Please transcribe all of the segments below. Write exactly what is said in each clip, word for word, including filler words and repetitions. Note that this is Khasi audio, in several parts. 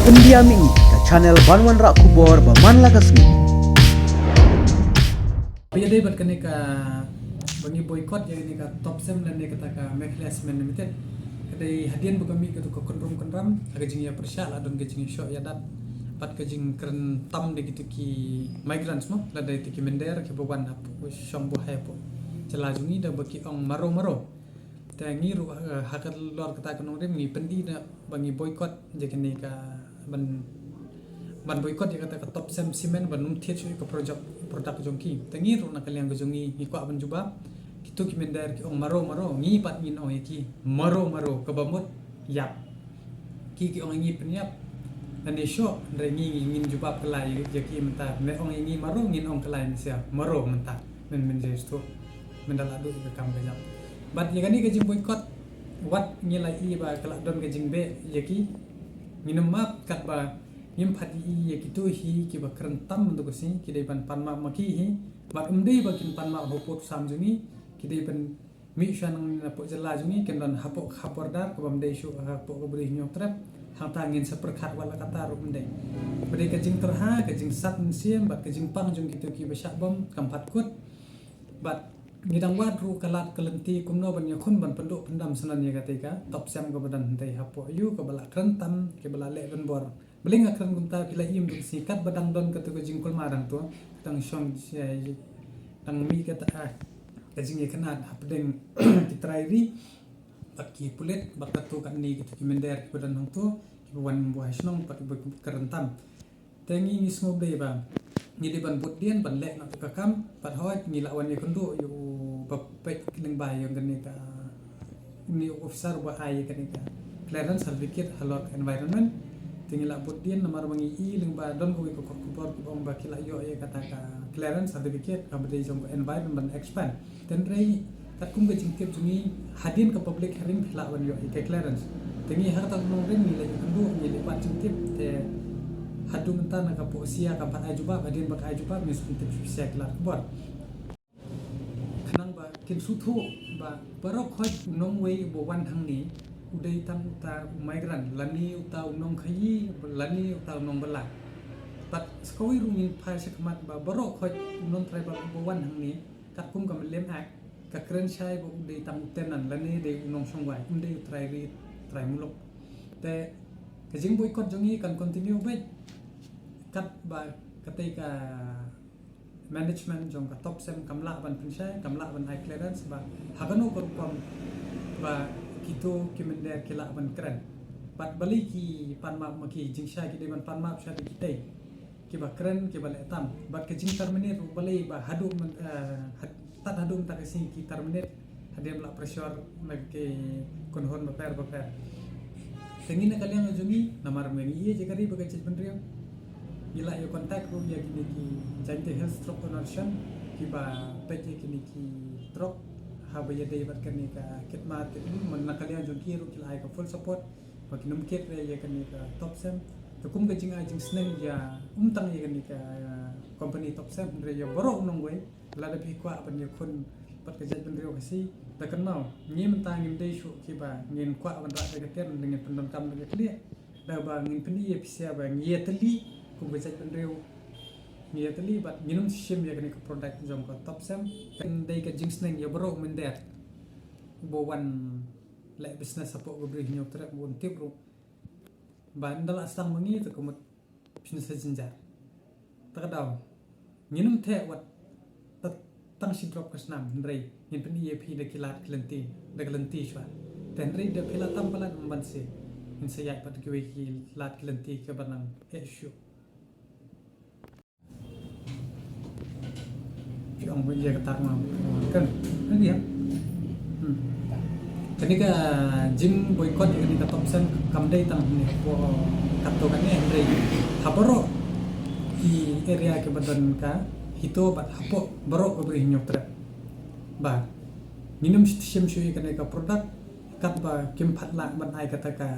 India Mini, ka channel ban wanrah khubor ba man la ka sngi. Ba ïadei bad kane ka, ba ngi boycott ïa kane ka TOPSEM lane kata ka Meghalaya Cement Limited. Ka dei hadien ba ka mih kato ka kynrum kynram, ha ka jingïapyrshah la don ka jingïashoh ïadat bad ka jingkren tam da kito ki migrants mo, lada kito ki mynder kiba wan hapoh shong buhai hapoh jylla jong ngi da ba ki ong maro maro. Te ngi ruh, eh, ha ka lor kata ka nongrim ngi pyni da ba ngi boycott ïa kane ka ban, ban boycott ïa kata ka TOPSEM Cement ban ym thied shuh ïa ka project, product jong ki. Te ngi ruh na ka liang ka jong ngi ngi kwah ban jubab. Kito ki mynder ki ong maro maro, ngi pat ngin ong ïa ki maro maro, kaba mut ïap. Ki ki ong ïa ngi pynïap. Lane shoh, hynrei ngi ngin jubab kylla ïa ki mynta. Me ong ïa ngi maro, ngin ong kylla ïa ngi sha maro mynta. Men, men jai shuh. Men da la duh ïa ka kam ka jam. Bad ïa kane ka jingboycott, wat ngi la i ba ka la don ka jingbeh ïa ki. Ngin ym map katba ngim pat i ïa kito hi kiba kren tam mynta ka sngi, ki dei ban pan map ma ki hi. Bad ym dei ba kin pan map hapoh sam jong ngi, ki dei ban mih shuwa nangne napoh jylla jong ngi, kin don hapoh ka border kaba ym dei shuh hapoh ka Bri Hynñiewtrep. Hangta ngin sa pyrkhat wat la katta ruh ym dei. Ba dei ka jingtyrha, ka jingsat mynsiem bad ka jingpang jong kito kiba shah bom kam pat kut. Bad ngi dang wad ruh ka lad ka lynti kumno ban ïakhun ban pynduh pyndam syndon ïa kata ka TOPSEM kaba don hangtei hapoh ïa u kaba la kren tam, kaba la leh ban bor. Balei nga kren kumta, phi la im duk si katba dang don kato ka jingkulmar hangto, dang shong, eh, dang mih kata, ah, ka jingïakynad hapdeng ki trai ri bad ki pulit bad kato katne kato ki mynder kiba don hangto, kiba wan buhai shnong bad kiba kren tam. Te ngi ngi sngewbha ba ngi dei ban bud dien ban leh na ka kam, bad hooid ngi la wan ïakynduh ïa u ba peit lyngba ïa kane ka, une u officer uba ai ïa kane ka clearance certificate halor ka environment. Te ngi la bud dien namar ba ngi i lyngba don kawei ka kot khubor kaba ong ba ki la ïoh ïa kata ka clearance certificate kaba dei jong ka environment expand. Te hynrei katkum ka jingtip jong ngi, hadien ka public hearing phi lah ban ïoh ïa ka clearance. Te ngi ha kata ka nongrim ngi la ïakynduh, ngi la wad jingtip, te haduh mynta na ka pok sia kam pat ai jubab, hadien ba ka ai jubab ngi shu pyntip sha phi sha ki lad khubor. Khnang ba kin sngewthuh ba baroh khoit u nongwei uba wan hangne u dei tang uta u migrant lane uta u nongkhaïi lane uta u nongbylla. Bad sa kawei ruh ngin phai sha khmat ba baroh khoit u non-tribal uba wan hangne, katkum ka Mylliem Act, ka kren shai ba u dei tang u tenant lane dei u nongshongwai, um dei u trai ri trai muluk. Te ka jingboycott jong ngi kan continue beit katba katei ka management jong ka TOPSEM kam lah ban pynshai, kam lah ban ai clearance ba ha kano ka rukom ba kito ki mynder ki lah ban kren. Bad balei ki pan map ma ki, jingshai ki dei ban pan map sha da kitei kiba kren, kiba leh tam. Bad ka jing terminate ruh balei ba haduh myn-, eh, had-, tad haduh mynta ka sngi ki terminate hadien ba la pressure na ki kynhun bapher bapher. Te ngi na ka liang jong ngi namar ba ngi ïeit ïa ka ri bad ka jaitbynriew, ngi la ïa contact ruh ïa kine ki Jaintia Hills Truck Owners Association kiba peit ïa kine ki truck haba ïadei bad kane ka kit mar kit dur, na ka liang jong ki ruh ki la ai ka full support. Ba kin ym kit re ïa kane ka TOPSEM. Te kum ka jingai jingsneng ïa, um tang ïa kane ka company TOPSEM, hynrei ïa baroh u nongwei, lada phi kwah ban ïakhun bad ka jaitbynriew Khasi, da kynmaw, ngi mynta ngim dei shuh kiba ngin kwah ban rah da ka tiar, ngin pyndonkam da ka khlieh. Da ba ngin pyni ïa phi sha ba ngi ïatylli kum ka jaitbynriew, ngi ïatylli bad ngin ym shim ïa kane ka product jong ka TOPSEM. Kan dei ka jingsneng ïa baroh u mynder uba wan leh business hapoh ka Bri Hynñiewtrep, bun tip ruh ba ynda la sdang ma ngi te ka mut phin sa jynjar. Ta ka daw ngin ym theh wat ta tang shi drop ka snam, hynrei ngin pyni ïa phi da ki lad ki lynti, da ka lynti shuwa. Te hynrei da phi la tam palat, ym ban sih, ngin sa ïaid pat da kiwei ki lad ki lynti kiba nang eh shuh. Phi ong ba ïa kata ma kan. Kan ïa. Hmm. Kane ka jing boycott ïa kane ka TOPSEM kam dei tang hangne hapoh katto katne, hynrei ha baroh ki area kiba don ka HITO bad hapoh baroh ka Bri Hynñiewtrep. Ba ngin ym shim shuh ïa kane ka product katba kim pat lah ban ai kata ka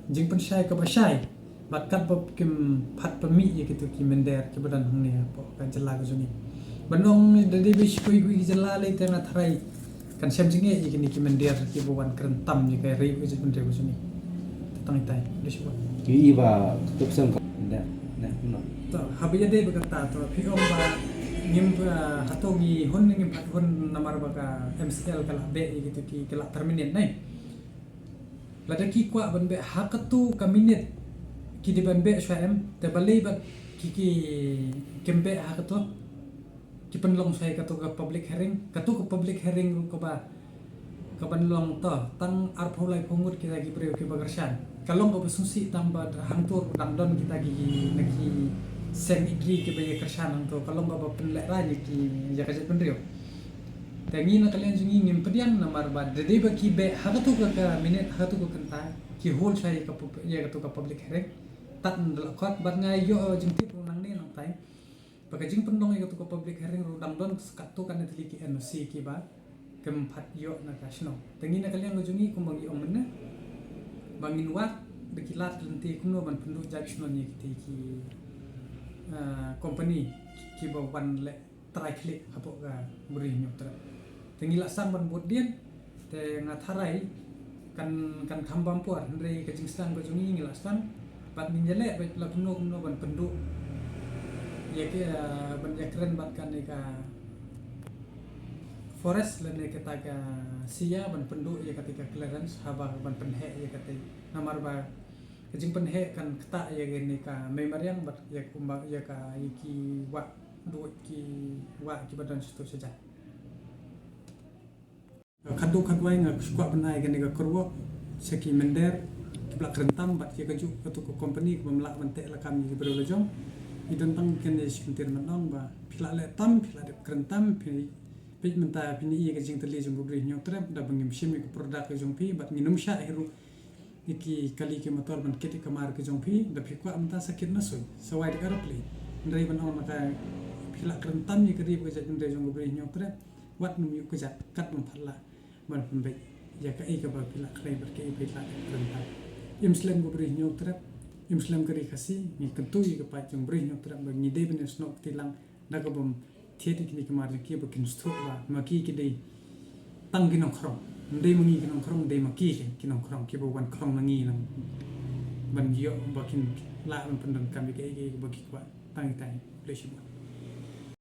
jingpynshai kaba shai. Bad katba kim pat pynmih ïa kito ki mynder kiba don hangne hapoh ka jylla ka jong ngi. Ban ong da dei ba shi kiwei kiwei ki jylla lei te nga tharai kan shem jingeh ïa kine ki mynder kiba wan kren tam ïa ka ri ka jaitbynriew ka jong ngi. Te Tang itai, dei shuwa. Ïohi ba katu ka sem ka ne ne no. To, haba ïadei bad kata to, phi ong ba ngim, ah, hato ngi hun, ngim pat hun namar ba ka M C L ka la beh ïa kita ki, ka la terminate ne. Lada ki kwah ban beh ha katu ka minit ki dei ban beh shuwa em, te balei ba ki, ki, kim beh ha katu. Ki pynlong shuwa ïa katu ka public hearing, katu ka public hearing ruh kaba, kaban long to tang arphew laiphew ngut kita ki briew kiba kyrshan. Ka long kaba sngewsih tang ba hangto ruh dang don kita ki na ki seng i dri kiba ïa kyrshan hangto, ka long kaba pynlehrain ïa ki ïa ka jaitbynriew. Te ngi na ka liang jong ngi ngim pdiang namar ba da dei ba ki beh ha katu ka, ka minit, ha katu ka kynta, ki hold shuwa ïa ka pub-, ïa katu ka public hearing. Tad nda la khot bad nga ïoh jingtip ruh nangne nangtai. Ba ka jingpynlong ïa katu ka public hearing ruh dang don katto katne tylli ki N O C kiba kim pat ïoh na ka shnong. Te ngi na ka liang ka jong ngi kumba ngi ong mynne ba ngin wad da ki lad ki lynti kumno ban pynduh jait shnong ïa kita ki, ah, company kiba wan leh trai khlieh hapoh ka Bri Hynñiewtrep. Te ngi la sdang ban bud dien, te nga tharai kan, kan kham bam por, hynrei ka jingsdang ka jong ngi ngi la sdang bad ngin ïaleh bad la kumno kumno ban pynduh ïa ka, ban ïakren bad kane ka forest lane kata ka sia ban pynduh ïa kata ka clearance haba ban pynheh ïa kata, namar ba ka jingpynheh kan ktah ïa kane ka mei mariang bad ïa kumba ïa ka, ïa ki wah duh, ki wah kiba don sha tu sha jan. Khadduh khadwai nga kwah ban ai kane ka kyrwoh sha ki mynder kiba la kren tam bad ïa kajuh katu ka company kaba ym lah ban teh lakam ïa ki briew la jong. Ngi don tang kane shi kyntien ban ong ba phi la leh tam, phi la dep kren tam, phi peit mynta phi ïohi ïa ka jingtylli jong ka Bri Hynñiewtrep da ba ngim shim ïa ka product ka jong phi bad ngin ym shah hi ruh ïa ki kali ki motor ban kit ïa ka mar ka jong phi, da phi kwah mynta sa kit na suiñ, sa wai da ka aeroplane. Hynrei ban ong na ka phi la kren tam ïa ka ri bad ka jaitbynriew jong ka Bri Hynñiewtrep, wat nym ïuh kjat kat ban pat lah ban pynbeit ïa kaei kaba phi la khlei bad kaei ba phi la kren tam. Im slem ka Bri Hynñiewtrep, im slem ka ri Khasi, ngi kyntu ïa ka paid jong Bri Hynñiewtrep ba ngi dei ban ïasnoh kti lang da kaba thied ïa kine ki mar jong ki ba kin sngewthuh ba ma ki ki dei tang ki nongkhrong. Ym dei ma ngi ki nongkhrong, dei ma ki ki nongkhrong kiba wan khrong na ngi nang ban ïoh ba kin lah ban pyndonkam ïa kaei kaei ba ki kwah. Tang itai, khublei shibun.